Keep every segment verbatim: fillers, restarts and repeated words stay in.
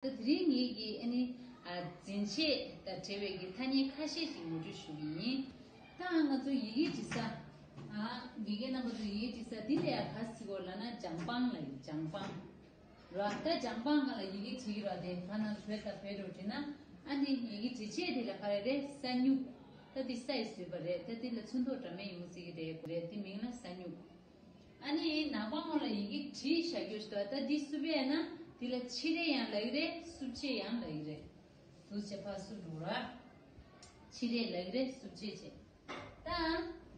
ད་དེ་རིང་ངེད་ཀྱིས་ཨ་ནི་ཨ་འཛིན་ཆས་དང་འབྲེལ་བའི་གི་ཐ་སྙད་ཁ་ཤས་ཤིག་ངོ་སྤྲོད་ཞུ་གི་ཡིན། ད་ང་ཚོ་ཡི་གེ་འབྲི་ས། ཨ་ཡི་གེ་རྣམ་པ་ཚོ་ཡི་གེ་འབྲི་ས་འདི་ལ་ཡང་ག་ཟེར་གོ་ལབ་ན་ལྗང་པང་ལབ་ཡིན། ལྗང་པང་ར། ད་ལྗང་པང་སྒང་ལ་ཡི་གེ་བྲིས་ཀྱི་ར། དེ་ད་ནང་བོད་དང་བོད་འགྲོ་བྲིས་ན། ཨ་ནི་ཡི་གེ་འབྲི་ཆས་དེ་ལ་ག་རེ་རེད། ས་སྨྱུག་ད་འདི་ས་ཡིས་བཟོས་པ་རེད། ད་འདི་ལ་ཚོན་མདོག་འདྲ་མིན་ཡོང་སྲིད་ཀྱི་རེད། རེད། འདི་མིང་ལ་ས་སྨྱུག་ཨ་ནི་ནག་པང་ངོ་ལ་ཡི་གེ་བྲིས་བཞག་རྒྱུ་ཞིག་འདུག་ད་འདི་སུབ་པས་ན་འདི་ལ་ཕྱི་རས་ཡང་ལབ་ཀྱི་རེད། སུབ་ཆས་ཡང་ལབ་ཀྱི་རེད། འདུག་བྱས་ཕར་སུབ་འགྲོ་ར། ཕྱི་རས་ལབ་ཀྱི་རེད། སུབ་ཆས་བྱས། ད་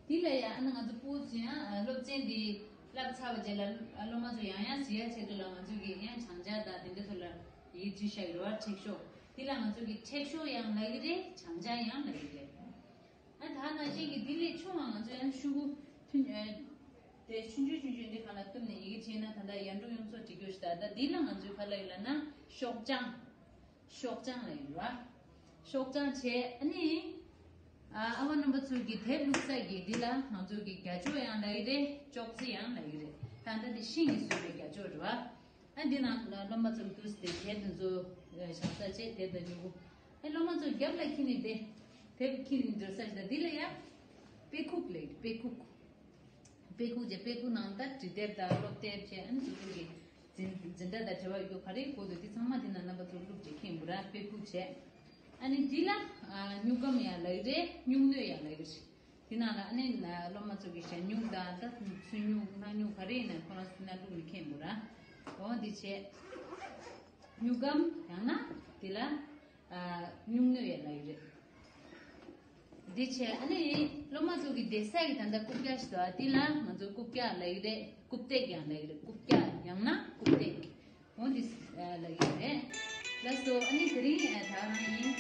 འདི་ལ་ཡང་ཨ་ནི་ང་ཚོ་སྤུ་གུ་ཚོ་ཡང་ཨ་སློབ་ཚན་འདི་བསླབ་ཚར་བ་རྗེས་ལ་ཨ་སློབ་མ་ཚོ་ཡང་ཡང་གཟིགས་ཡ་ཆེད་དུ་ལ་ང་ཚོ་གིས་ཡང་བྱང་ཆ་དང་དེ་འདྲ་ཚོ་ལ་ཡི་གེ་བྲིས་བཞག་ཡོད་ར། མཁྲེགས་ཤོག་འདི་ལ་ང་ཚོ་གིས་མཁྲེགས་ཤོག་ཡང་ལབ་ཀྱི་རེད། བྱང་ཆ་ཡང་ལབ་ཀྱི་རེད། ཨ་ད་ནང་བཞིན་གྱི་འདི་ལས་ཆུང་བ་ང་ཚོ་ཡང་ཤུ་གུ་ཐུན་ཨ་དེ་ཆུང་ཆུང་ཆུང་ཆུང་འདི་གང་ལ་བཏུམ་ནས་ཡི་གེ་བྲིས་ན་ད་ལྟ་ཡར་འབྲོག་གཡུ་མཚོ་བྲི་རྒྱུ་ཞིག་ད་ལྟ་འདི་ལ་ང་ཚོས་ག་ལབ་ཡོད་ལབ་ན་ཤོག་བྱང་། ཤོག་བྱང་ལབ་ཡོད་ར། ཤོག་བྱང་བྱས་ཨ་ནི་ཨ་ཨ་བ་རྣམ་པ་ཚོ་གི་དེབ་བླུགས་ས་གི་འདི་ལ་ང་ཚོ་གི་རྒྱ་ཅོག་ཡང་ལབ་ཡི་རེད། ཅོག་ཙེ་ཡང་ལབ་ཡི་རེད། ད་ལྟ་འདི་ཤིང་གིས་བཟོས་པའི་རྒྱ་ཅོག་རེད་བ། ཨ་འདི་ནང་ལ་སློབ་མ་ཚོ་འདུག་སེ་དེབ་འདི་ཚོ་བཞག་ས་བྱས། དེབ་དང་སྨྱུ་གུ། ཨ་སློབ་མ་ཚོ་རྒྱབ་ལ་འཁྱེར་ནས་བསྡད། དེབ་འཁྱེར་ནས་སྡོད་ས་ཞིག་དང་འདི་ལ་ཡ་དཔེ་ཁུག་ལབ་ཡི་རེད། དཔེ་ཁུག་དཔེ་ཁུག་བྱས། དཔེ་ཁུག་ནང་ད་འབྲི་དེབ་དང་སློབ་དེབ་བྱས། ཨ་ནི་སོ་སོ་གི་འཛིན་འཛིན་གྲྭ་དང་འབྲེལ་བ་ཡོད་ག་རེ་དགོས་འདུག་དེ་ཚང་མ་དེ་ནང་རྣམ་པ་ཚོ་བླུགས་བྱས་འཁྱེར་དགོས་ར། དཔེ་ཁུག་བྱས། ཨ་ནི་འདི་ལ་ཨ་སྨྱུག་སྒམ་ཡང་ལབ་ཀྱི་རེད། སྨྱུག་སྣོད་ཡང་ལབ་ཀྱི་རེད། དེ་ནང་ལ་ཨ་ནི་སློབ་མ་ཚོ་གི་ཞྭ་སྨྱུག་དང་ད་ཚོན་སྨྱུག་སྣ་སྨྱུག་ག་རེ་ཡིན་ན་ཁོ་རང་ཚོ་ནང་བླུགས་ནས་འཁྱེར་དགོས་ར། འོ་འདི་བྱས། སྨྱུག་སྒམ་ཡང་ན་དེ་ལ་ཨ་སྨྱུག་སྣོད་ཡང་ལབ་ཀྱི་རེད། འདི་བྱས་ཨ་ནི་སློབ་མ་ཚོ་གི་བསྡད་ས་གི་ད་ལྟ་རྐུབ་བཀྱག་ཞིག་འདུག་ཨ་འདི་ལ་ང་ཚོ་རྐུབ་བཀྱག་ལབ་ཀྱི་རེད། རྐུབ་སྟེགས་ཡང་ལབ་ཀྱི་རེད། རྐུབ་བཀྱག་ཡང་ན་རྐུབ་སྟེགས། འོ་འདི་ལབ་ཀྱི་རེད། ལགས་སོ། ཨ་ནི་དེ་རིང་ད་རང་ཡིན།